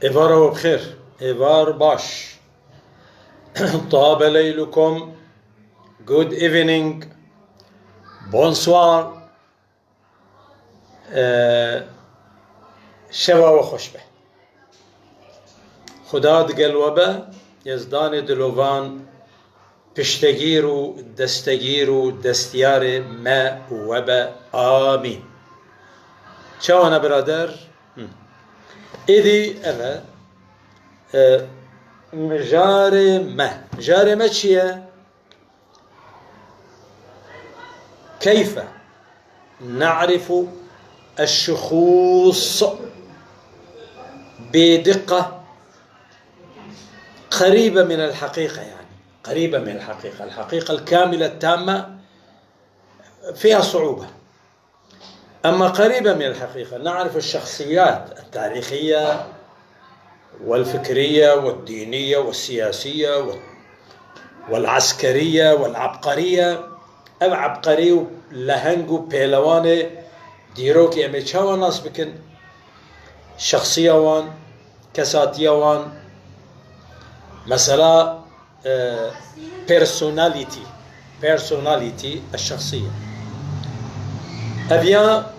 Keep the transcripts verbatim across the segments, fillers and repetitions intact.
Êvara we bi xêr, êvar baş. Tabe leylukum, good evening, bonsoir. Ee, şeva we xweş be. Xuda digel we be, Yezdanê dilovan piştegîr û destegîr û destiyarê me û we be. Amîn. Çawa ne birader? Hı. Êdî ev e, e, mijarê me. Mijarê me çi ye? كيف نعرف الشخوص بدقة قريبة من الحقيقة، يعني قريبة من الحقيقة، الحقيقة الكاملة التامة فيها صعوبة، أما قريبة من الحقيقة، نعرف الشخصيات التاريخية والفكرية والدينية والسياسية وال-، والعسكرية والعبقرية. Ev ebqerî û leheng û pêlewanê dîrokê em ê çawa nas bikin? Şexsiya wan, kesatiya wan, mesela, e, personality, personality الشخصية. Ev ya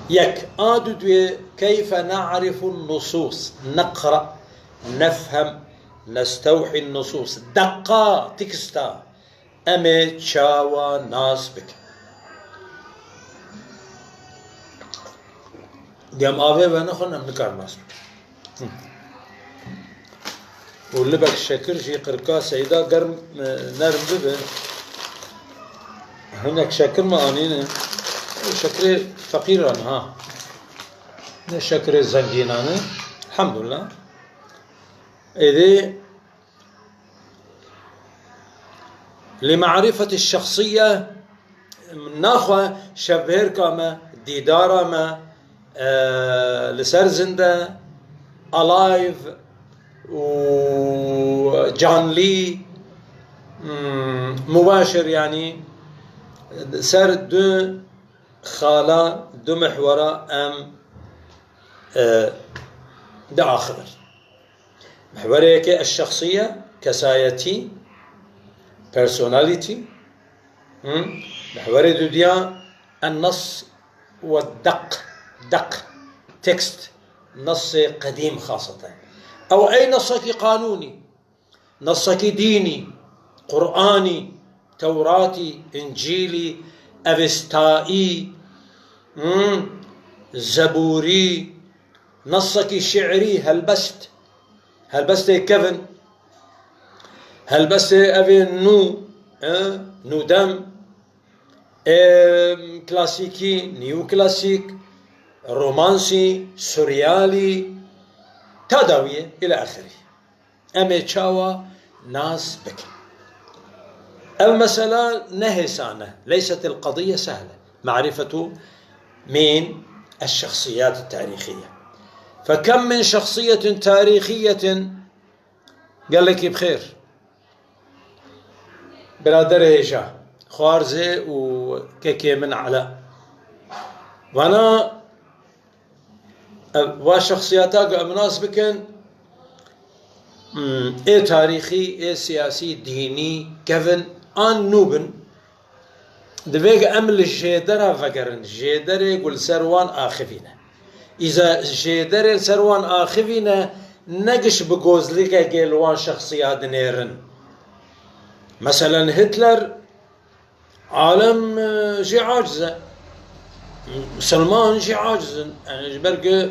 yek. A duduyê, كيف نعرف النصوص، نقرأ، نفهم، نستوحي النصوص. Deqa, teksta em ê çawa nas bikin? Gem avê venexwin em nikarin nas bikin. Hı. Û libek şekir jî qirka Seyda germ, e, nerm bibe. Hinek şekir mi anîne? Şekirê feqîran ha. Ne şekirê zengînan e. Elhamdulillah. Êdî لمعرفة الشخصية naxwe şevbêrka me, dîdara me, e, li ser zinde, alive û canlî, hmm, mubaşir, yanî ser du xala, du mihwera em, e, diaxivin. Mihwerê yekê eşşexsiye, kesayetî, personality. Hı? Mihwerê dudiya ennas ve deq, deq, text, nesê qedîm xaseten. Ew ey nesekî qanûnî, nesekî dînî, Qur'anî, Tewratî, Încîlî, Evestaî, hı? Zebûrî, nesekî şi'rî, helbest, helbestê kevin, helbestê evê nû, e, nûdem, e, klasîkî, nîwklasîk, romansî, suryalî, ta dawiyê, île axirî. Em ê çawa nas bikin? Ev mesela ne hêsan e. ليست القضية سهلة. معرفة مين؟ الشخصيات التاريخية. فكم من شخصية تاريخية. Gelekî bi xêr. Biraderê hêja, xwarzê û kekê min Ela. Vana, ev, va şexsiyata ku em nas bikin, hmm, ê tarîxî, ê siyasî, dînî, kevin an nû bin, divê ku em li jêdera vegerin, jêderê ku li ser wan axivîne. Îza jêderê li ser wan axivîne, ne giş bi gozlîkekê li wan şexsiya dinêrin. Meselen Hitler, alem, e, jê aciz e. Misilman jî aciz in. Yani ji ber ku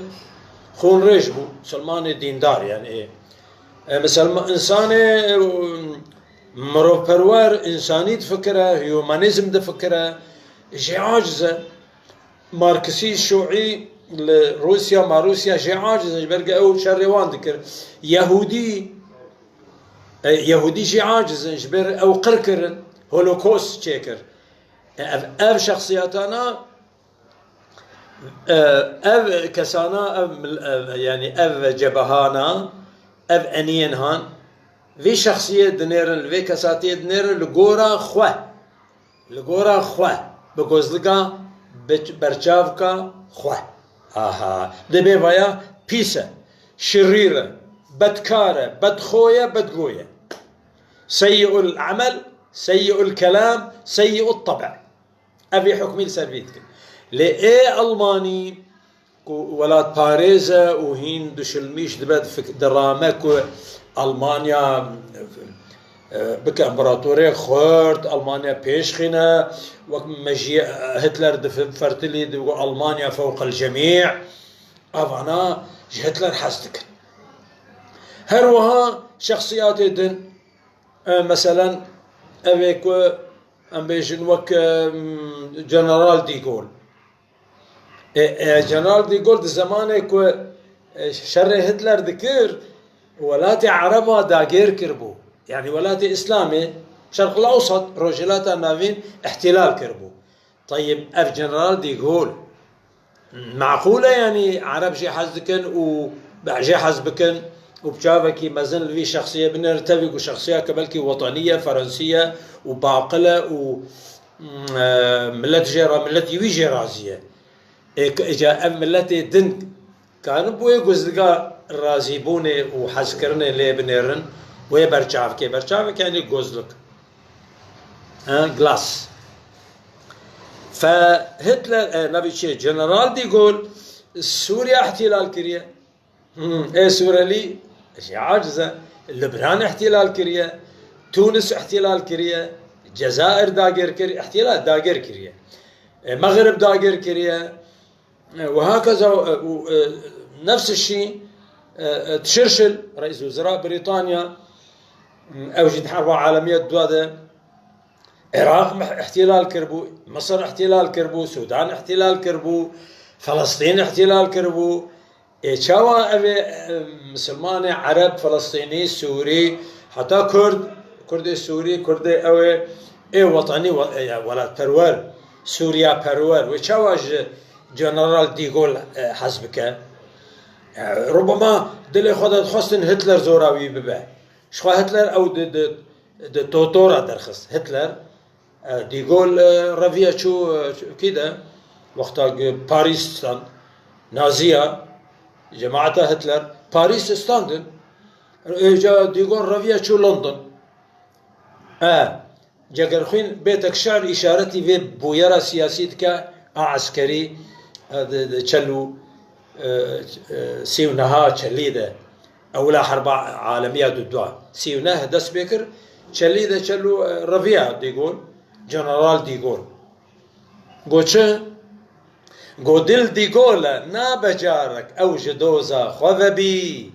xûnrêj bû. Misilmanê dîndar yani. E, misilma-, insanê, e, mirovperwer, insanî difikire, humanîzm difikire, jê aciz e. Marksî, şûî li Rûsya, ma Rûsya jê aciz in, ji ber ku ew şerê wan dikir. Yehûdî, e, Yehûdî jê aciz in, ji ber ew qir kirin, holokost çêkir. E, ev, ev şexsiyatana, e, ev kesana, ev mil-, ev, yani ev cebehana, ev eniyên han, vî şexsiyê dinêrin, vê kesatiyê dinêrin li gora xwe. Li gora xwe, bi gozlika, bi berçavka xwe. Aha, dibê vaya pîs e, şirîr e, bedkar e, bedxo ye, bedgo ye. Seyyi'ul emel, seyyi'ul kelam, seyyi'ut tebe'. Ev ê hukmî li ser vî dikin. Lê ê Almanî ku welatparêz e û hîn duşilmîş dibe, difik-, dirame ku Almanya, e, bike împaratorê xurt, Almanya pêş xîne, wek mejiyê Hitler dife-, fertilî digo Almanya fewqel cemî. Evana ji Hitler hez dikin. Her wiha şexsiyatê din, e, meselen, ev ê ku em bêjin wek, e, General de Gaulle. E, e, General de Gaulle di zemanê ku, e, şerê Hitler dikir, welatê Ereba dagêr kiribû. Yanî welatê Îslamê, Şerqul Ewsat, Rojhilata Navîn îhtîlal kiribû. Teyib, ev General de Gaulle, meqûl e, yanî Ereb jê hez dikin û be-, jê hez bikin û bi çavekî mezin li vî şexsiyê binêrin, tevî ku şexsiyeke belkî wetenî ye, ferensî ye û baqil e û, mm, e, millet jê ra-, milletî wî jê razî ye. Ê, îca ev milletê din Karin bi wê gozlika razîbûnê û hezkirinê lê binêrin, wê berçavkê, berçavek yanî gozlik. Ha, glass. Fe Hitler, e, navê çi ye? General de Gaulle Sûriya îhtîlal kiriye. Hmm, ê Sûrelî jî aciz e. Libnan îhtîlal kiriye. Tunis îhtîlal kiriye. Cezayir dagir kir, îhtîlal dagir kiriye. E, Mexrib dagir kiriye. E, û hakeza, e, û, e, nefs şî, e, e, Churchill, reîs wezira Brîtanya, ew jî di herba alemiya dua de Iraq mih-, îhtîlal kiribû, Misir îhtîlal kiribû, Sûdan îhtîlal kiribû, Filistîn îhtîlal kiribû. Ê çawa ev ê, e, misilmanê Ereb, Filistînî, Sûrî, heta Kurd, Kurdê Sûrî, Kurdê ew ê, ê wetanî we-, e, ya welatperwer, Sûriyaperwer, wê çawa ji General de Gaulle, e, hez bike? E, rubema dilê xwe de dixwestin Hitler zora wî bibe. Jixwe Hitler ew di, di, di Toto re derxist. Hitler, e, de Gaulle, e, reviye çû, e, kî de? Wexta ku Parîs stand, Naziya, cemaeta Hitler, Parîs standin. Êca de Gaulle reviye çû London. E, Cegerxwîn bêtek şer îşaretî vê bûyera siyasî dike a eskerî, e, di, di çel û, e, e, sî û neha çelî de. Ewla herba alemiya dudua. Sî û neh dest pê kir, çelî de çel û, e, reviya de Gaulle, General de Gaulle. Go çi? Go dil de Gaulle e, nabe carek ew ji doza xwe vebî.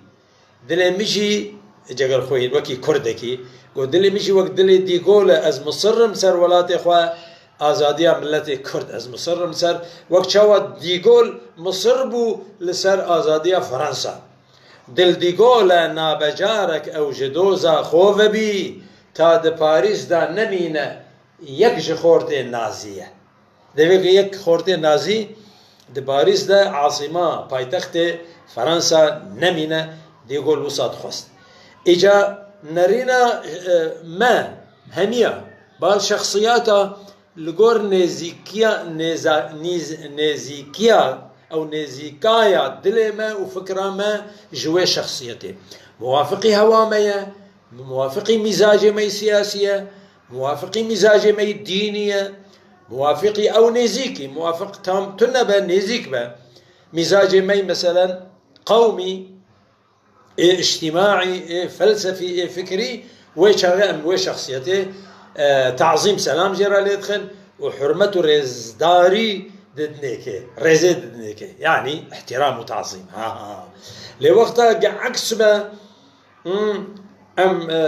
Dilê min jî, Cegerxwîn, wekî Kurdekî, got, dilê min jî wek dilê de Gaulle e, ez misir im ser welatê xwe, azadiya miletê Kurd, ez misir im ser, wek çawa de Gaulle misir bû li ser azadiya Fransa. Dil de Gaulle e, nabe carek ew ji doza xwe vebî, ta di Parîs de nemîne, yek ji xortê Nazî ye. Devê ku yek xortê Nazî di Parîs de, asîma paytextê Fransa, nemîne, de Gaulle wisa dixwest. Îca nerîna, e, me hemiya, bal şexsiyata li gor nêzîkiya, nêza-, nîz-, nêzîkiya ew nêzîkaya dilê me û fikra me ji wê şexsiyetê. Muwafiqî hewa me ye, muwafiqî mîzacê me yê siyasî ye, muwafiqî mîzacê me yê dînî ye, muwafiqî ew nêzîkî, muwafiq tam tune be, nêzîk be. Mîzacê me yê meselen qewmî, ê îctîmaî, ê felsefî, ê fikrî, wê çaxê em wê şexsiyetê, e, tazîm selam jê re lê dixin û hurmet û rêzdarî didinê kê, rêzê didinê kê. Yanî îhtîram û tazîm. Ha, ha. Lê wexta ge eks be, hmm, em, e,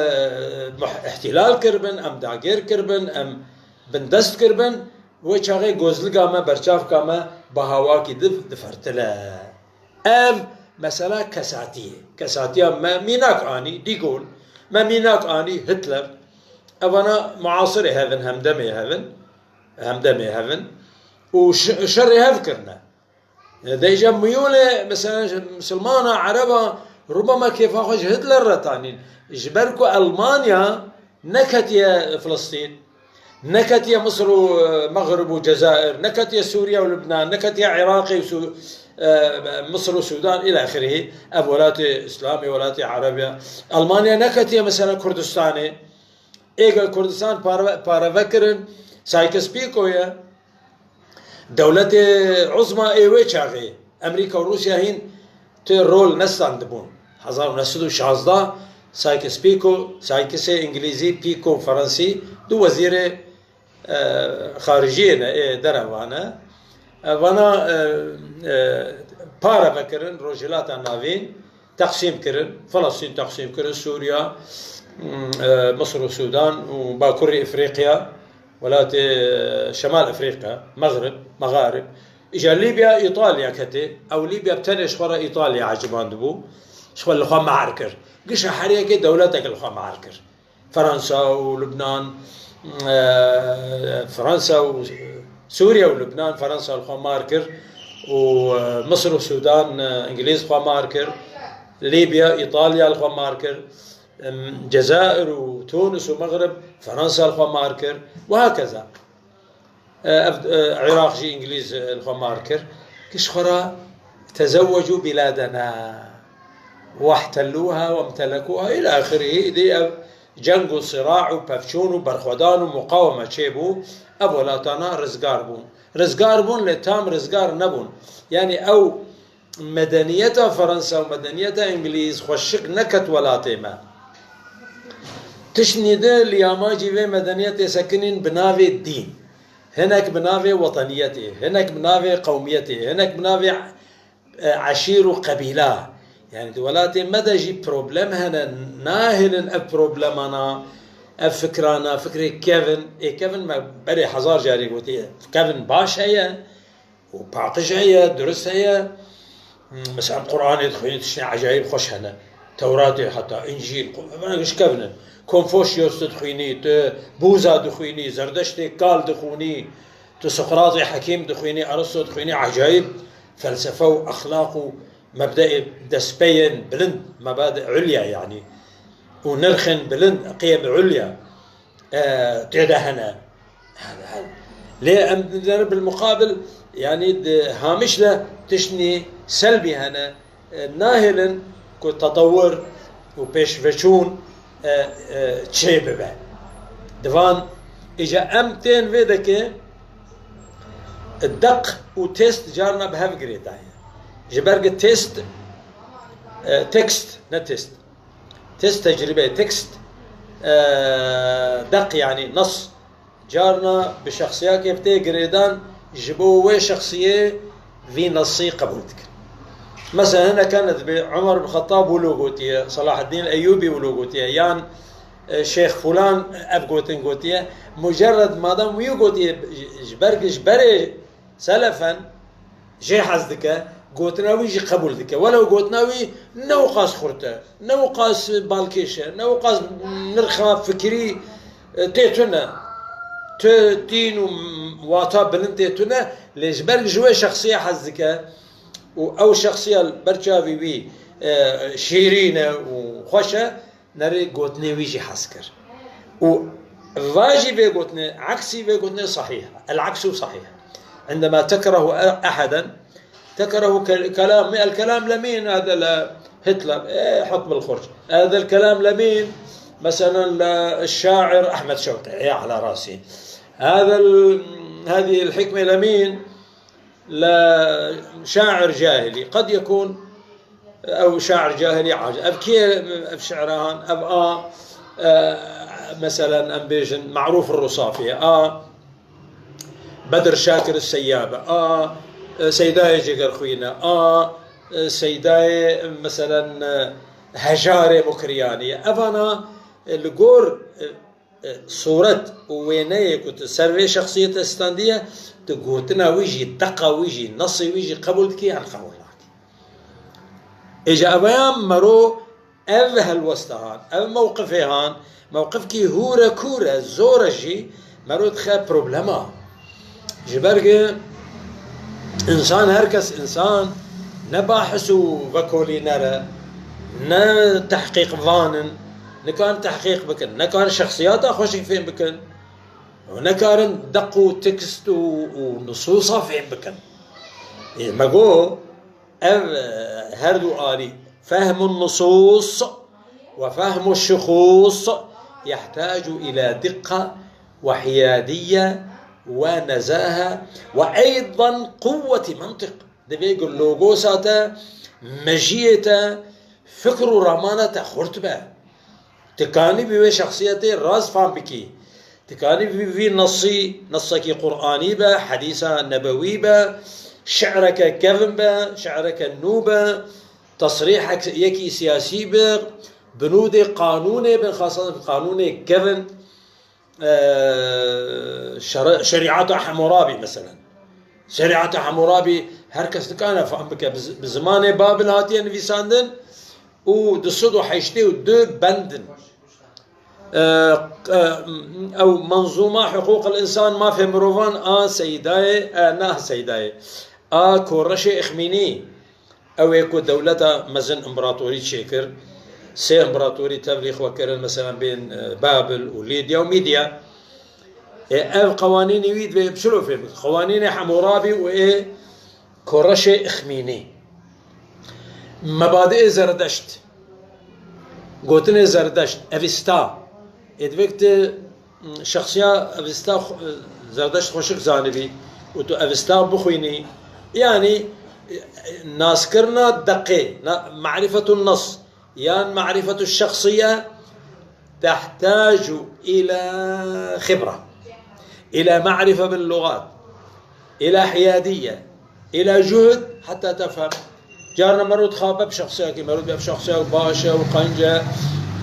muh-, îhtîlal kiribin, em dagêr kiribin, em bindest kiribin, wê çaxê gozlika me, berçavka me bi hawakî di, difertile. Ev mesela kesatî ye. Kesatiya me mînak anî de Gaulle, me mînak anî Hitler. Evana muasirê hev in, hemdemê hev in, hemdemê hev in û şi-, şerê hev kirine. De îca miyûlê, mesela, misilmana, ereba, rubema kêfa xwe ji Hitler re tanîn. Ji ber ku Elmanya neketiye Filistîn, neketiye Misir û, e, Mexrib û Cezayir, neketiye Sûriye û Lubnan, neketiye Iraqê û Sû-, e, Misir û Sûdan îlâ axirî, ev welatê Îslamê, welatê Erebiya. Almanya neketiye mesela Kurdistanê. Êga Kurdistan parve-, pareve kirin, Sykes-Picot ye. Dewletê uzma ê wê çaxê, Amerîka û Rûsya hîn tu rol nestandibûn. Hezar û neh sed û şazdeh Sykes-Picot, Sykesê Îngilîzî, Picot Fransî, du wezîrê, e, xariciyê ne, ê derevan e. E, vana, e, e, pareve kirin, Rojhilata Navîn teqsîm kirin, Filistîn teqsîm kirin, Sûriya, m, e, Misir û Sûdan û Bakurê Efrîqiya, welatê, e, Şemal Efrîqiya, Mexrib, Mexarib. Îca Lîbya, Îtalya ketê. Ew Lîbya bi tenê ji xwe re Îtalya ecibandibû. Ji xwe li xwe meher kir. Gişa her yekê dewletek li xwe meher kir. Fransa û Lubnan, e, Fransa û Sûriye û Lubnan Fransa li xwe mar kir û, e, Misir û Sûdan, e, Îngilîz xwe mar kir. Lîbya, Îtalya li xwe mar kir. Em, Cezayir û Tunis û Mexrib Fransa li xwe mar kir. Û hakeza. E, ev, e, Iraq jî Îngilîz, e, li xwe mar kir. Giş xwe re tezewwecû biladena. Wehtelûha wemtelekûha îlâ axirî. Îdî ev ceng û sira û pevçûn û berxwedan û muqaweme çêbû. Ev welatana rizgar bûn. Rizgar bûn, lê tam rizgar nebûn. Yanî ew medeniyeta Fransa û medeniyeta Îngilîz xweşik neket welatê me. Tiştnî di li yamacî vê medeniyetê sekinîn bi navê dîn. Hinek bi navê weteniyetê, hinek bi navê qewmiyetê, hinek bi navê, e, eşîr û qebîla. Yani di welatê me de jî problem hene, nahêlin ev problemana, ev fikrana, fikrê kevin, ê kevin me berê hezar carî gotiye, kevin baş heye, û paqij heye, durist heye. Mesela Quranê dixwînî, tiştê ecayîb xweş hene. Tewratê heta, Încîl, Qu-, ev giş kevin in. Konfoşyos tu dixwînî, tu Bûza dixwînî, Zerdeştê kal dixwînî, tu Sokratê Hekîm dixwînî, Aristo dixwînî, ecayîb felsefe û exlaq û mebdeê destpêyên bilind, mebade ulya yanî. Û nirxên bilind, qiyem ulya, e, tê de hene. Lê em dizer bil muqabil, yanî di hamiş de tiştnî selbî hene, e, nahêlin ku tetewir û pêşveçûn, e, e, çê bibe. Di van, îca em tên vê dekê deq û test carna bi hev girêdaye. Ji ber ku test, e, tekst, ne test. Test tecrübe, tekst, e, deq yanî nas. Carna bi şexsiyakê tê girêdan ji bo wê şexsiyê vî nasî qebûl dikin. Mesela hineke ne dibê Umar bin Xettab wilo gotiye, Selahaddin Eyyûbî wilo gotiye, yan, e, Şêx Fulan ev gotin gotiye. Mucerred madem wî gotiye, ji, ji ber, ji berê selefen, jê hez dike, gotina wî jî qebûl dike. Welew gotina wî ne wiqas xurt e, ne wiqas balkêş e, ne wiqas nirxa fikirî, e, tê tune. Tu tîn û wata bilind tê tune, lê ji ber ji wê şexsiyê hez dike û ew şexsiya li ber çavî wî, e, şîrîn e û xweş e, nerê gotinê wî jî hez kir. Û va jî vê gotinê, eksî vê gotinê sahîh. El-aksu sahîh. عندما تكره أحدا، تكره ك-، كلام، الكلام لمين؟ هذا لهتلر. إيه، حط بالخرج. هذا الكلام لمين؟ مثلًا للشاعر أحمد شوقي. إيه، على راسي. هذا ال-، هذه الحكمة لمين؟ لشاعر جاهلي. قد يكون ew şair cahilî aciz. Ev kê ev şi'ra han? Ev a, e, meselan, em bêjin Marûf Rûsafî ye. A Bedir Şakir Seyyab e. A, e, Seydayê Cegerxwîn e. A, e, Seydayê, meselan, e, Hejarê Mukriyanî ye. Evana, e, li gor, e, e, sûret û wêneyê ku tu ser vê şexsiyetê standiye, tu gotina wî jî, deqa wî jî, nesê wî jî qebûl dikî yan qebûl nakî. Îca eveyan mero ev helwesta han, ev mewqifê han, mewqifkî hûre kûr e, zor e jî, mero dixe problema. Ji ber ku însan, her kes însan, ne bahis û vekolîner e, ne tehqîqvan in, nikarin tehqîq bikin, nekarin şexsiyata xwe jî fêm bikin û nekarin deq û tekst û, û nusûsa fêm bikin. Ê, me got, Ev, e, her du alî, fehmun nusus ve fehmu şuxus, yehtacu ila dikka ve hiyadiye ve nezahe ve eydan quwweti mantiq. Divê ku logosa te, mejiyê te, fikr û ramana te xurt be. Tikanî bi wê şexsiyetê rast fam bikî. Tikanî bi vî nesî, nesekî Qur'anî be, hedîsa nebewî be, şi'reke kevin be, şi'reke nû be, tesrîhek yekî siyasî be, binûdê qanûnê bin, xasan qanûnê kevin, e, şere-, şerîata Hemûrabî mesela. Şerîata Hemûrabî her kes dikare fam bike. Bi z-, bi zimanê Babil hatiye nivîsandin û du sed û heştê û du bend in. E, e, ew menzûma hiqûqil însan, mafê mirovan a Seydayê, e, nah Seydayê, a Koreşê Îxmînî, ew ê ku dewleta mezin împaratorî çêkir, sê împaratorî tevlî xwe kirin, mesela bên, e, Babil û Lîdya û Mîdya. Ê, ev qewanînê wî divê bi çilo fêm bike. Qewanînê Hemûrabî û ê Koreşê Îxmînî. Mebadiê Zerdeşt. Gotinê Zerdeşt, Evîsta. Ê, divê ku tu, m, şexsiya Evîsta xwe-, Zerdeşt xweşik zanibî û tu Evîsta bixwînî. Yanî, e, naskirina deqê, na-, marîfetun nas, yan marîfetu şexsiye, tehtacu ila xibra, ila marîfe bil lugat, ila hiyadiye, ila cuhd heta tefhem. Carna mero dixape bi şexsiyekî, mero dibê ev şexsiyek baş e û qenc e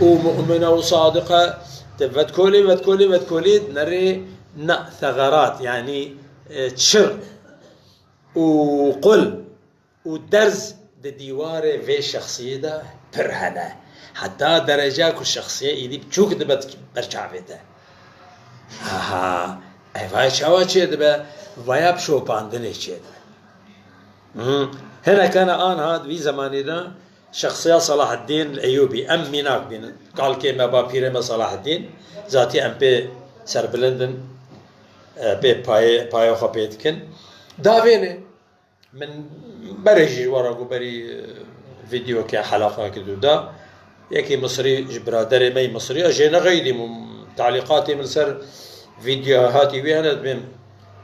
û mu'min e û sadiq e. Te vedkolî, vedkolî, vedkolî, nerê na thegerat, yanî, e, çir û qul û derz di dîwarê vê şexsiyê de pir hene. Heta dereca ku şexsiye êdî biçûk dibe ber çavê te. Aha, ev vaya çawa çêdibe? Vaya bi şopandinê çêdibe. Hmm. Hinekane anha di vî zemanî de şexsiya Selahaddîn Eyûbî, em mînak bînin. Kalkê me, bapîrê me Selahaddîn, zatî em pê serbilind in, e, pê payê, paya xwe pê dikin. Davêne. Min berê jî were ku berî, e, vîdeoke, helaqeke dû da. Yekî Misrî ji biraderê me yî Misrî, ez jê nexeyidîm û talîqatê min li ser vîdeo hatî wî hene, dibêm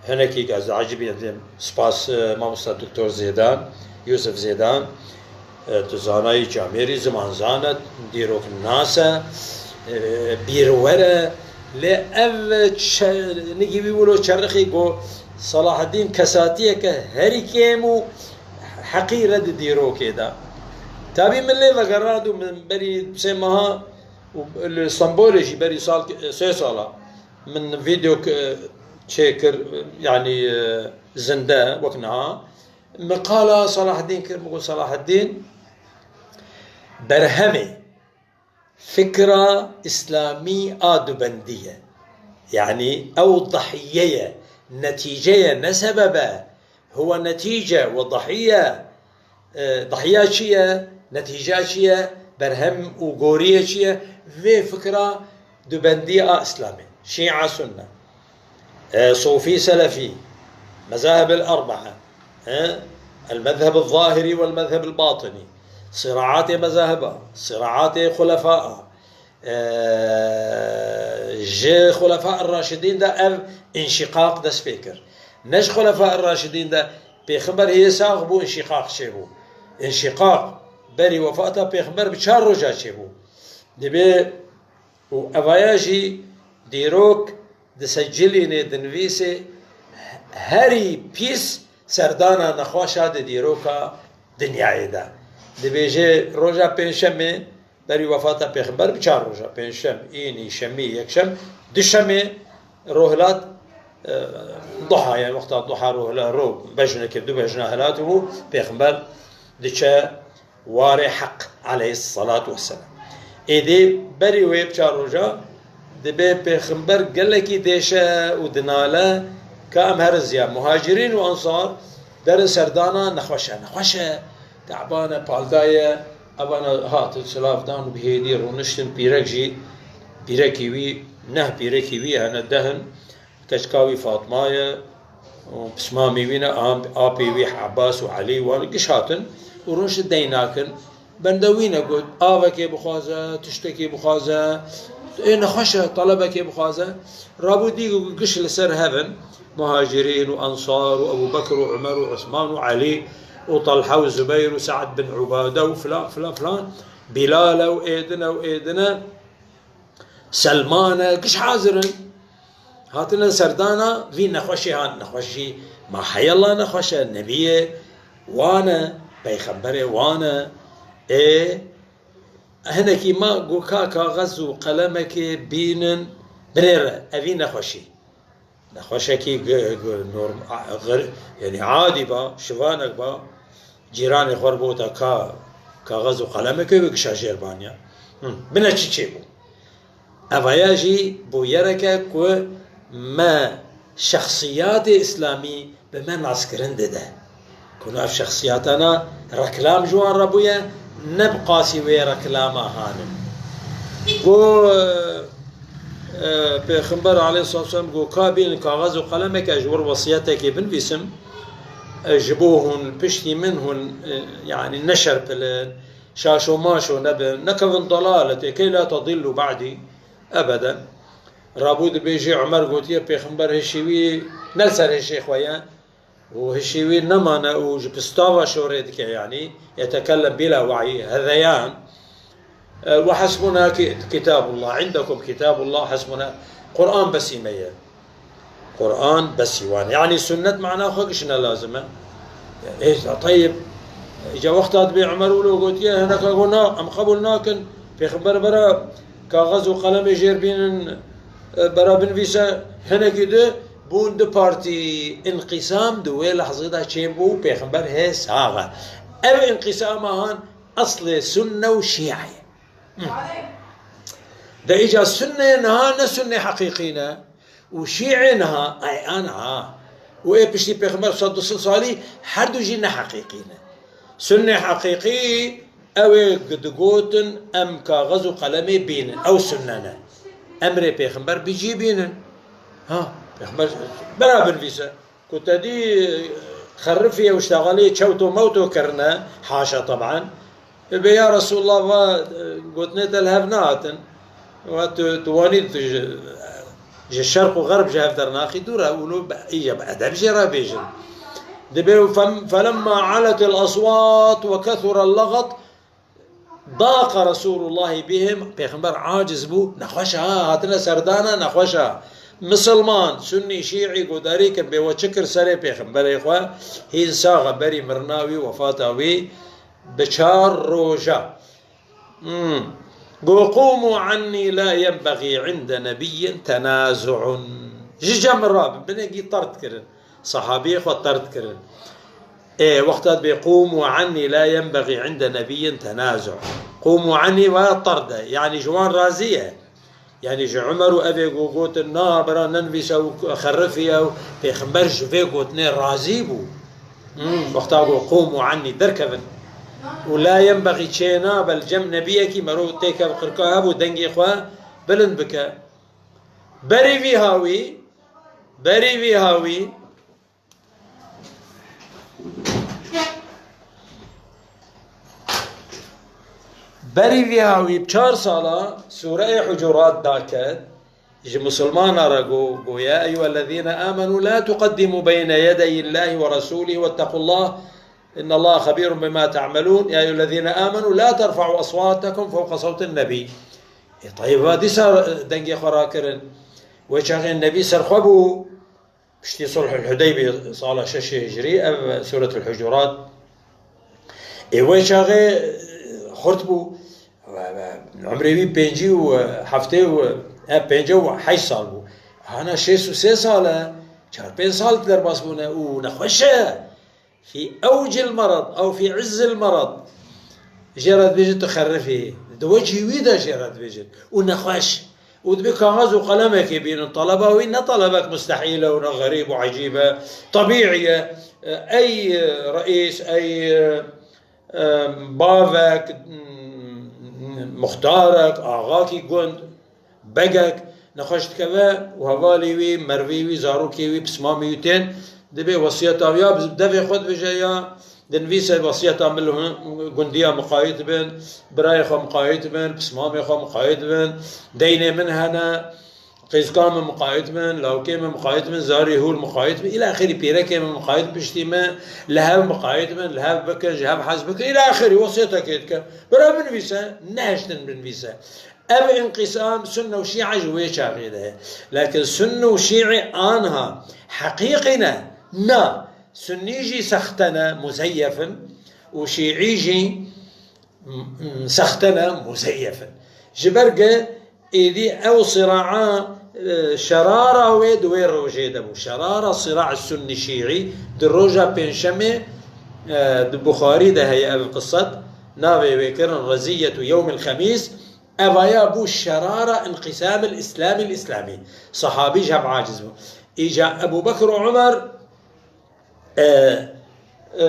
hinekî ez diecibînim, dibêm spas, e, mamosta Doktor Zêdan, Yûsif Zêdan. E, tu zanayî camêrî, zimanzan e, dîrok nas e, e, bîrwer e. Lê ev çe-, nigî wî wilo çerixî ku Selahaddîn kesatiyeke herî kêm û heqîr e di dîrokê de. Tabî min lê vegerand û min berî sê meha û li Stenbolê jî berî sal, sê sala min vîdeo çêkir, yanî, e, zinde wek niha. Min qala Selahaddîn kir, min got, Selahaddîn berhemê fikra îslamî a dubendî ye. Yanî ew dahiye ye, netîce ye, ne sebeb e. Huwe netîce we dahiye. E, dahiya çi ye? Netîca çi ye? Berhem û goriyê çi ye? Vê fikra dubendî a îslamê. Şîa sunne. E, Sofî, Selefî, mezahib el-erbaa, e, el-mezheb el-zahirî vel-mezheb el-batinî, siraatê mezahiba, siraatê xulefaa, e, ji xulefaa raşidîn de ev înşîqaq dest pê kir. Ne ji xulefaa raşidîn de pêxember hê sax bû, înşîqaq çêbû. Înşîqaq berî wefata pêxember bi çar roja çêbû. Dibê Û evaya jî dîrok disecilînê, dinivîsê, herî pîs serdana nexweşa di dîroka dinyayê de. Dibêje roja pêncşemê berî wefata pêxember bi çar roja, pêncşem, înî, şemî, yekşem, duşemê rohilat, e, duha, yani wexta duha rohila ro bejneke, du bejna hilatibû, pêxember diçe warê Heq aleyhisselatu vesselam. Êdî berî wê bi çar roja dibê pêxember gelekî dêşe û dinale ka em herin ziya. Muhacirîn û ensar derin serdana nexweş e. Nexweş e, teban e, palda ye. Evana hatin silav dan û bi hêdî rûniştin, pîrek jî, pîrekî wî, neh pîrekî wî hene, deh in. Keçika wî Fatma ye, û pismamê wî ne, am-, apê wî Abbas û Elî wan giş hatin û rûn ji deynakin. Bende wî ne got, avekê bixwaze, tiştekî bixwaze, ê nexweş e, telebekê bixwaze. Rabû dî giş li ser hev in, Muhacirîn û Ensar û Ebû Bekr û Umer û Usman û Elî û Talha û Zubeyr û Se'd bin Ubade û filan, filan, filan. Bilal e û êdin e û êdin e. Selman e, giş hazir in. Hatine serdana vî nexweşê han, nexweşî ma heyela nexweş e, nebiyê wan e, peyxemberê wan e. Ê, hinekî ma got ka kaxez û qelemekê bînin, binêre, evî nexweşî. Nexweşekî gi-, gi-, norm-, a-, gir-, yanî adî ba, şivanek ba, cîranê xwe re bota ka, kaxez û qelemekê wê gişa jêr baniya. Hı, bine çi çêbû? Evaya jî bûyereke ku me şexsiyatê îslamî bi me naskirin dide. Ku ev şexsiyatana reklam ji wan re bûye, ne bi qasî wê reklama han in. Ku, e, Pêxember aleyhissalatu vesselam got, ka bînin kaxez û qelemeke ez ji wir wesiyetekê binivîsim, e, ji bo hûn piştî min hûn, e, yanî neşerpilin, şaşo maşo nebin, nekevin dalaletê, key la tedillu ba'dî ebeden. Rabû dibêje Umer gotiye, Pêxember hişê wî ne li ser hişê xwe ye û hişê wî nemane û ji pistava şorê dike, yanî yetekellem bîla we'yî, hezeyan. E, ve hasbuna ki-, kitabullah, indekum kitabullah, hasbuna. Quran besî me ye. Quran besî wan. Yanî sunnet mana xwe gişine lazim e. Ê, teyib. Îca wexta dibê Umer wilo gotiye, hineka got, na, em qebûl nakin. Pêxember bera kaxez û qelemê jêr bînin, e, bera binivîse, hinekî di bûn du partî. Înqîsam di wê lehzê de çêbû, Pêxember hê sax e. Ev înqîsama han eslê sunne û şîe ye. De îca sunnê niha ne sunnê heqîqî ne û şîê niha, ay a niha. Û ê piştî Pêxember sed û sî salî her du jî ne heqîqî ne. Sunnê heqîqî ew ê digotin em kaxez û qelemê bînin. Ew sunne ne. Emrê Pêxember bi cî bînin. Ha, Pêxember bera binivîse. Ku te dî xerifiye û ştexalê çewto mewto kirine, haşa teban. Bê ya Resulullah va, e, gotinê te li hev nehatin. Va tu, tu wanî tu ji, ji şerq û xerb ji hev dernaxî dûr e, û lo be-, îca bi edeb jê re bêjin. Dibê û fem-, felemma aletil aswat ve kethurel legat, Daqa Resûlullahî bihim, Pêxember aciz bû, nexweş e ha, hatine serdana, nexweş e. Misilman, sunnî, şîî, godarî kirin, bê we çi kir serê Pêxemberê xwe, hîn sax e, berî mirina wî, wefata wî, bi çar roja. Hmm. Go, "Qûmû annî la yenbexî inde nebiyyin tenazu'un." Ji cem min rabin, binekî terd kirin. Sahabiyê xwe terd kirin. Ê, wexta dibê, "Qûmû annî la yenbexî inde nebiyyin tenazu." "Qûmû annî" vaya terd e. Yanî ji wan razî ye. Yanî ji Umer û evê go-, gotin, "Na, bira nenivîse û xerifî ye" û Pêxember ji vê gotinê razî bû. Hmm, wexta go, "Qûmû annî", derkevin. Û la yenbexî çênabe li cem nebiyekî, merov têkev qirka hebû, dengê xwe bilind bike. Berî vî hawî, berî vî hawî, Berî vî hawî bi çar sala Sûreyê Hucurat daket, ji misilmana re go-, go, "Ya eyyuhellezîne âmenû la tuqeddimû beyne yedeyillâhi ve resûlîhi vettequllah, innallaha xebîrun bimâ te'melûn. Ya eyyuhellezîne âmenû la terfe'û eswâtekum fewqe sewtin nebî." Ê, tayîb, va dîsa dengê xwe rakirin. Wê çaxê nebî serxwe bû. Piştî Sulhul Hudeybê sala şeşê Hicrî, ev Sûretul Hucurat. Ê wê çaxê xurt bû. Umrê wî pêncî û heftê û, e, pêncî û heşt sal bû. Hana şêst û sê sal e, çar pênc sal derbas bûne û nexweş e. Fî ewcil merad ew fî izzil merad. Jê re dibêjin tu xerifî. Di wecihî wî de jê re dibêjin. Û nexweş. Û dibê kaxez û qelemekê bînin. Taleba wî ne talebek mustehîl e û ne xerîb û ecîb e. Tebîî ye. Ey reîs, ey, e, bavek, muxtarek, axakî gund, begek, Nexweş dikeve û hevalê wî, mervê wî, zarokê wî, pismamê wî tên, dibê wesiyeta wî ya bi devê xwe dibêje ya dinivîse wesiyeta min li hundiya miqayit bin, birayê xwe miqayit bin, pismamê xwe miqayit bin, deynê min hene, qîzka min miqayit bin, lawkê min miqayit bin, zarê hûr miqayit bin, îla axirî pîrekê min miqayit piştî min, li hev miqayit bin, li hev bikin, ji hev hez bikin, îla axirî wesiyetekê dike. Bira binivîse, nehiştin binivîse. Ev înqîsam sunne û şîa ji wê çaxê de heye. Lakin sunne û şîî anha heqîqî ne. Na, sunnî jî sexte ne, muzeyef in û şîî jî, m-, m-, sexte ne, muzeyef in. Ji ber ge êdî ew siraa, e, şerara wê di wê rojê de bû. Şerara siraa sunnî şîî di roja pêncşemê, e, di Buxarî de heye ev qisset. Navê wê kirin Reziyetu Yewmil Xemîs. Evaya bû şerara înqîsamil îslamil îslamî. Sahabî ji hev aciz bû. Îca Ebû Bekr û Umer, e, e,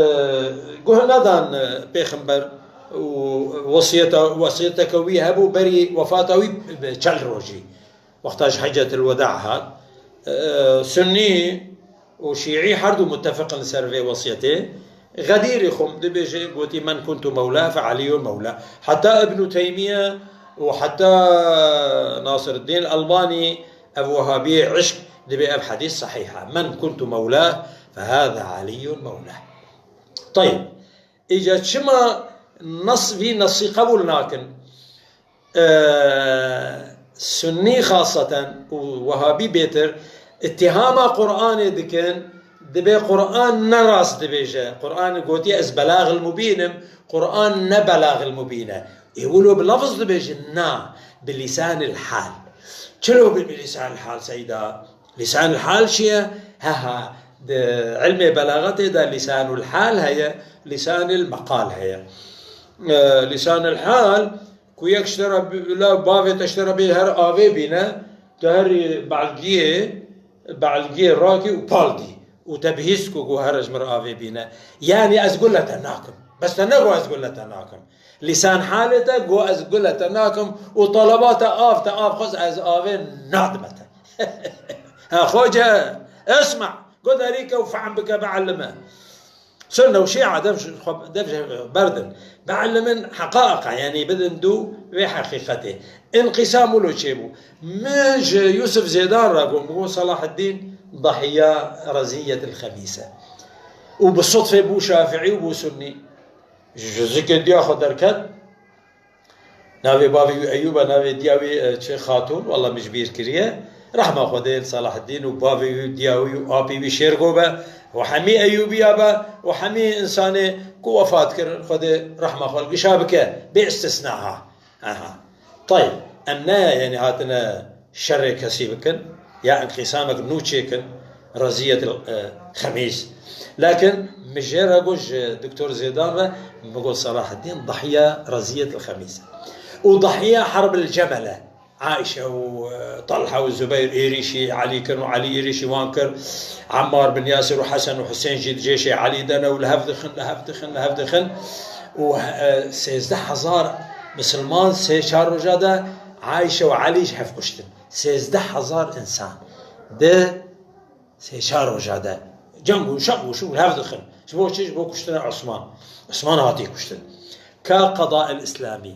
guh nedan, e, pêxember û wesiyeta, wesiyeteke wî hebû berî wefata wî bi çel rojî. Wexta ji Heccetil Weda hat, e, Sunnî û Şîî her du mutefiq in li ser vê wesiyetê. Xedîrî xwe dibêje, gotî, "Men kuntu mewla fe Eliyun mewla." Heta Ibnû Teymiye û heta Nasiruddîn Elbanî, ev wehabiyê îşk, dibê ev hedîs sehîh e. "Men kuntu mewla fe hâza Eliyun mewla." Tayib. Îca çima nas vî nasî qebûl nakin? E, Sunnî xaseten û Wehabî bêtir îttihama Qur'anê dikin, dibê Qur'an ne rast dibêje. Qur'an gotiye, "Ez belagil mubîn im", Qur'an ne belagil mubîn e. Ê wilo bi lafz dibêjin, na, bi lîsanil hal. Çilo bi, bi lîsanil hal seyda? Lîsanil hal çi ye? Heha, di ilmê belaxetê de lîsanul hal heye, lîsanil meqal heye. E, lîsanil hal, ku yek ji te re bi-, la bavê te ji te re bê her avê bîne, tu herî belgiyê, belgiyê rakî û pal dî. Û te bihîst ku, ku here ji min re avê bîne. Yanî ez gule te nakim. Bes te nego ez gule te nakim. Lîsan halê te go ez gule te nakim û taleba te av, te av xwest, ez avê nadime te. Ha, xoce, esma, gudarî ke û fehm bike, bielime. Sunne û şîa dev ji xwe, dev ji berdin. Bielimin heqaqa, yanî bidin dû vê heqîqetê. Înqîsam wilo çêbû. Min ji Yûsif Zêdan re got, min got, Salaheddîn dahiya reziyetil xemîs e. Û bi sudfê bû şafîî û bû sunnî. Ji zikê diya xwe derket. Navê bavê wî Eyûb e, navê diya wî, e, çi Xatûn, wela min ji bîr kiriye. Rehma Xwedê li Salaheddîn û bavê wî û diya wî û apê wî Şêrgo be û hemî Eyûbiya be û hemî însanê ku wefat kirin, Xwedê rehma xwe li gişa bike, bê istisna ha. Aha. Tayib, em ne, yanî, hatine şerê kesî bikin, ya înqîsamek nû çêkin, reziyetil, e, xemîs. Lakin min jê re got, ji Doktor Zêdan re, min got, Salaheddîn dahiya reziyetil xemîs. Û dahiya herbil cemel e. Aîşe û, e, Talha û Zubeyr êrîşî Elî kirin û Elî êrîşî wan kir. Emmar bin Yasir û Hesen û Husên jî di cêşê Elî de ne û li hev dixin, li hev dixin, li hev dixin. Û, e, sêzdeh hezar misilman sê çar roja de Aîşe û Elî ji hev kuştin. Sêzdeh hezar însan di sê çar roja de ceng û şeq û şû hev dixin. Ji bo çi? Ji bo kuştina Osman. Osman hatî kuştin. Ka qeda el-Îslamî.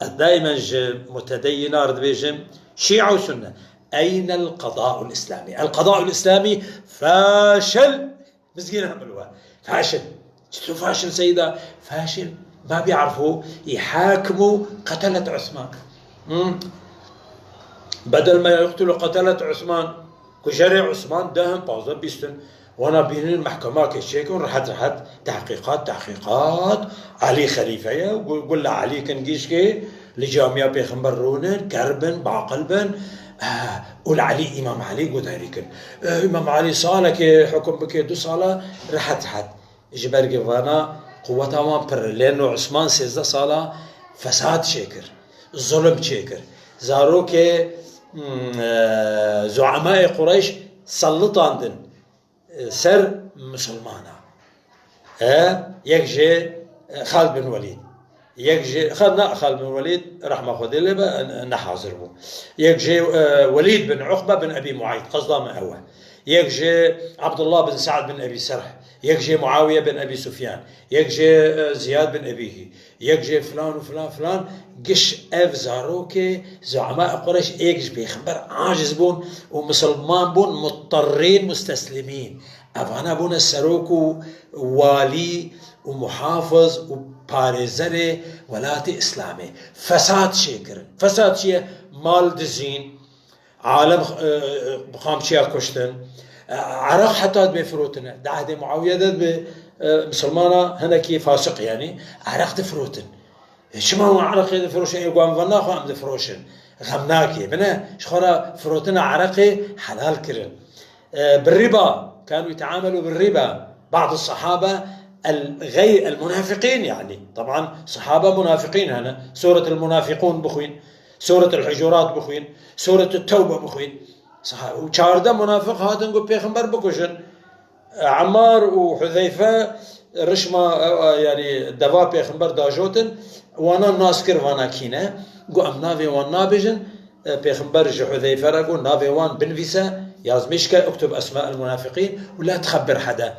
Ez daîmen ji mutedeyyinan re dibêjim, Şîa û Sunne. Eynel qeda'ul Îslamî? El qeda'ul Îslamî faşil. Mizgîn hemil we. Faşil. Çitur faşil seyda? Faşil. Ma bî'erfû, î hakimu qetelet Osman. Hı? Bedel me yuqtulu qetelet Osman. Kujerê Osman deh in, pazdeh, bîst in. Wana bînin mehkemakê çêkin, rehet rehet tehqîqat, tehqîqat. Elî xelîfe ye, gu-, gula Elî kin gîşkê, li camiya pêxember rûnin, ker bin, baqil bin. Eh, û li Elî, Îmam Elî guderî kin. Eh, Îmam Elî salekê hukum bike, du sala, rehet rehet. Ji ber ku vana quweta wan pir e. Lê no Osman sêzdeh sala fesad çêkir, zulm çêkir. Zarokê, mm, e, zuemayê Qureyş sellitandin, e, ser misilmana. E, yek jê, e, Xalid bin Welîd. Yek jê, Xal-, na, Xalid bin Welîd, rehma Xwedê lê be, ne hazir bû. Yek jê, e, Welîd bin Uqbe bin Ebî Muayt, qesda me ew e. Yek jê Abdullah bin Sa'd bin Ebî Serh. Yek jê Muawiye bin Ebî Sufyan. Yek jê, e, Ziyad bin Ebîhî. Yek jê filan û filan filan. Giş ev zarokê, zuema Qureyş êk ji pêxember aciz bûn û misilman bûn, mutterrîn, musteslimîn. Evana bûne serok û walî û muhafiz û parêzerê welatê Îslamê. Fesad çêkirin. Fesad çi ye? Mal dizîn, alem, e, bi qamçiya kuştin. E, Eraq heta dibê firotine. Di ehdê Muawiye de dibê, e, misilmana hinekî fasiq, yanî Eraq difirotin. E, çima wan Eraqê difiroşin? Ê, wan vana xwe em difiroşin. Xem nake. Bine, ji xwe re firotina Eraqê helal kirin. E, بالربا، كانوا يتعاملوا بالربا. بعض الصحابة الغي-، المنافقين، يعني. طبعا صحابة منافقين هنا. سورة المنافقون بخوين. سورة الحجرات بخوين. سورة التوبة بخوين. Saha-، û çardeh munafiq hatin ku pêxember bikujin. Emmar û Huzeyfe rişma, e, e, yanî deva pêxember dajotin, wana nas kir, vana kî ne. Got, "Em navê wan nabêjin." E, pêxember ji Huzeyfe re got, "Navê wan binivîse, yazmîş ke, uktub esma el munafiqîn û la tixebir hede."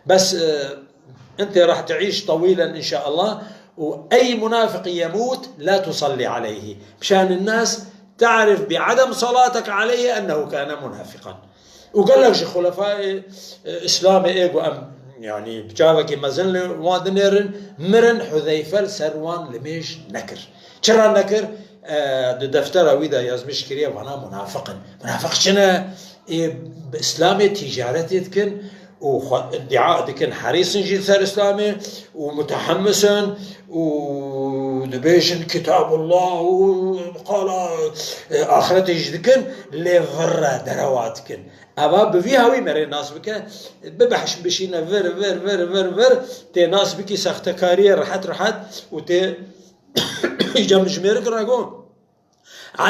Bes, e, ente rah teîş tewîlen înşaallah. وأي منافق يموت لا تصلي عليه مشان الناس تعرف بعدم صلاتك عليه أنه كان منافقا. û gelek ji xulefayê, e, Îslamê ê ku em, yanî, bi çavekî mezin li wan dinêrin, mirin, Huzeyfe li ser wan limêj nekir. Çira nekir? E, di deftera wî de yazmîş kiriye, vana munafiq in. Munafiq çi ne? Ê bi Îslamê tîcaretê dikin û xwe îddia dikin, herîs in jî li ser Îslamê û mutehemmis in û dibêjin Kitabullah û qala, e, axretê jî dikin, lê vir re derewa dikin. Eva bi vî hawî merê nas bike, bibehş bişîne vir, vir, vir, vir, vir, tê nas bikî sextekariyê rehet rehet û tê îca mijmêrik re got.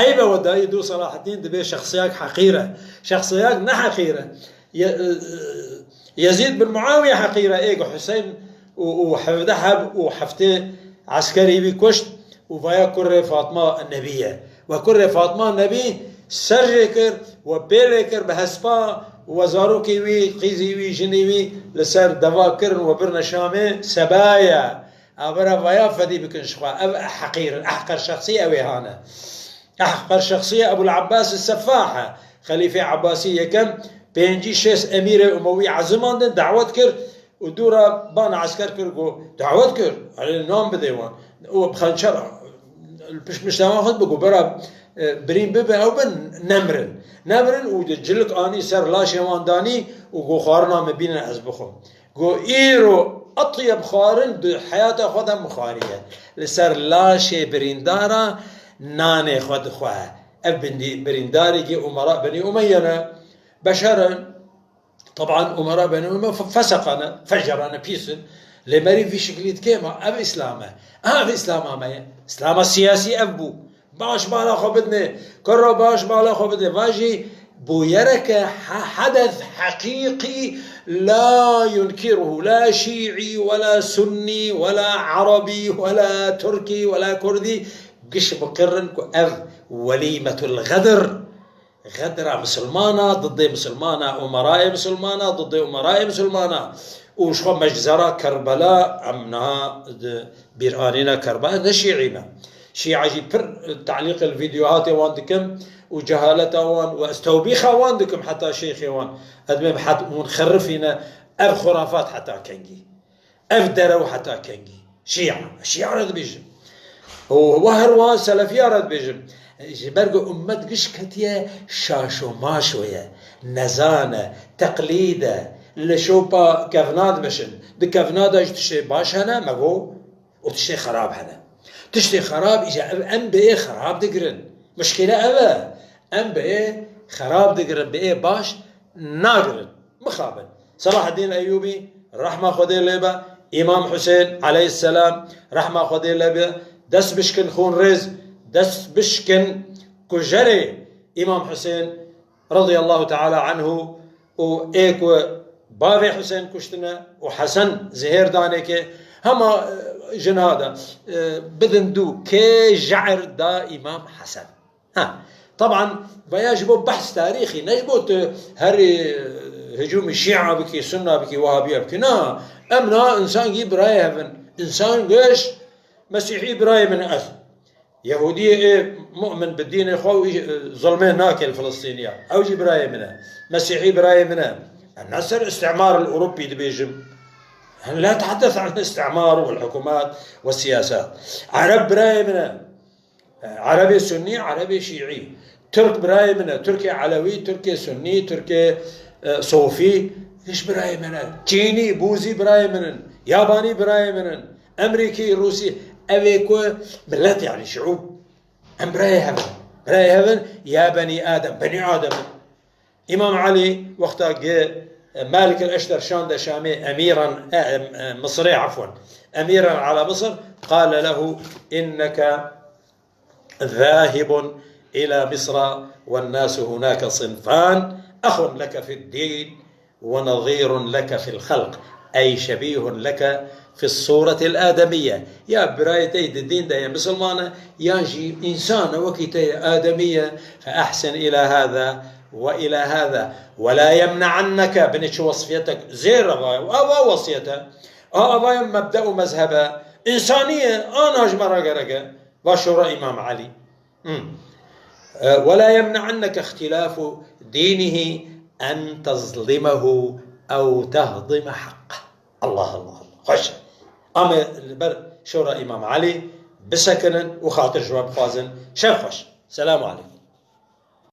Eyb e, we dayî dû Selahaddîn dibê şexsiyek heqîr e. Şexsiyek ne heqîr e. Ye-, e, Yezîd bin Muawiye heqîr e. Ê ku Huseyn û, û hevdeh heb û heftê eskerî wî kuşt û vaya kurê Fatma Nebî ye. We kurê Fatma Nebî ser jê kir, we pê lê kir bi hespa, we zarokê wî, qîzî wî, jinê wî li ser deva kirin, we birine Şamê, seba ye. Avera vaya fedî bikin ji xwe. Ev ehqîr in. Ehqer şexsî ew ê hane. Ehqer şexsî Ebul Abbas Seffah e. Xelîfê Abbasî yekem pêncî şêst emîrê Umewî ezimandin, dawet kir û dû re bana esker kir, got, dawet kir, erê, nam bidê wan. Û bi xençer li pişt pişta wan xwe bigot, bira, e, birîn bibe, ew bin, nemirin. Nemirin û di cilik anî ser laşê wan danî û got, xwarina min bînin ez bixwim. Got, îro etyeb xwarin di heyata xwe de min xwariye. Li ser laşê birîndara nanê xwe dixwe. Ev bindî-, birîndarekî Umera Benî Umeyye ne. Beşer in. Teban Umera Benî Umeyye fe-, feseqa ne, fecerane, pîs in. Lê merî vî şiklî dikê ma ev Îslam e. Ev Îslama me ye. Îslama siyasî ev bû. Baş bala xwe bidinê. Kuro baş bala xwe bidinê. Va jî bûyereke he-, hedef heqîqî la yunkiruhu la şîî we la sunnî we la erebî we la tirkî we la kurdî giş biqirin ku ev welîmetul xedir. Xedra misilmana, didê misilmana, umerayê misilmana, didê umerayê misilmana. Û ji xwe meczera Kerbela, em niha di bîranîna Kerbela, ne şîî me. Şîa jî pir telîqê li vîdeohatê wan dikim û cehaleta wan û ez tewbîxa wan dikim heta şêxê wan. Ez dibêm hed hûn xerifîne, ev xurafat heta kengî. Ev derew heta kengî. Şîa, Şîa re dibêjim. Û we her wiha Selefiya re dibêjim. Ji ber ku ummet giş ketiye şaşo maşo ye, nezan e, teqlîd e, li şopa kevna dimeşin. Di kevna de jî tiştê baş hene, me got, û tiştê xerab hene. Tiştê xerab, îca ev em bi ê xerab digirin. Mişkîle ev e. Em bi ê xerab digirin, bi ê baş nagirin. Mixabin. Selahaddîn Eyûbî, rehma Xwedê lê be, Îmam Husên, aleyhisselam, rehma Xwedê lê be, dest bişkin xûnrêz, dest bişkin kujerê Îmam Husên, radiyallahu teala anhu, û ê ku bavê Husên kuştine û Hesen zihêr danê ke, Hema, e, jina de, e, bidin dû kê je'ir da Îmam Hesen. Ha, teban, veya ji bo behs tarîxî, ne ji bo tu herî, e, hicûmî Şîa bikî, Sunna bikî, Wehabiya bikî. Na, em na, însan gî birayê hev in. Însan giş, Mesîhî birayê min ez. Yehûdiyê ê mu'min bi dînê xwe û, e, zulmê nake li Filistîniya. Ew jî birayê min e. Mesîhî birayê min e. Em ne ser îstimar li Ewropî dibêjim. Em la tehdeth an îstimar û hikûmat û siyasat. Ereb birayê min e. Erebê Sunnî, Erebê Şîî. Tirk birayê min e. Tirkê Elewî, Tirkê Sunnî, Tirkê, e, Sofî. Hiç birayê min e. Çînî, Bûzî birayê min in. Yabanî birayê min in. Emrîkî, Rûsî. Ev ê ku milet, yani şiûb. Em birayê hev in. Birayê hev in, ya benî Adem. Benî Adem in. Îmam Elî wexta gi, e, Malik el-Eşter şande Şamê emîran, e, e, e, Misirê, efwen. Emîran ala Misir, qale lehu inneke ذاهب إلى مصر والناس هناك صنفان، أخ لك في الدين ونظير لك في الخلق، أي شبيه لك في الصورة الآدمية. Ya birayê te yê di dîn de ye misilman e, yan jî însan e, wekî te ye, ademî ye. فأحسن إلى هذا وإلى هذا، ولا يمنعنك، binê çi wesfiyetek zêr ava ye, ava wesiyet e. A, ava ye mebde û mezheb e, însanî ye, ana ji me re gerek e. Va şora Îmam Elî. Hmm. E, ولا يمنعنك اختلاف دينه أن تظلمه أو تهضم حقه. Allah, Allah, Allah. Xweş e. Em ê li ber şora Îmam Elî bisekinin û xatir ji we bixwazin. Şev xweş. Selamu aleykum.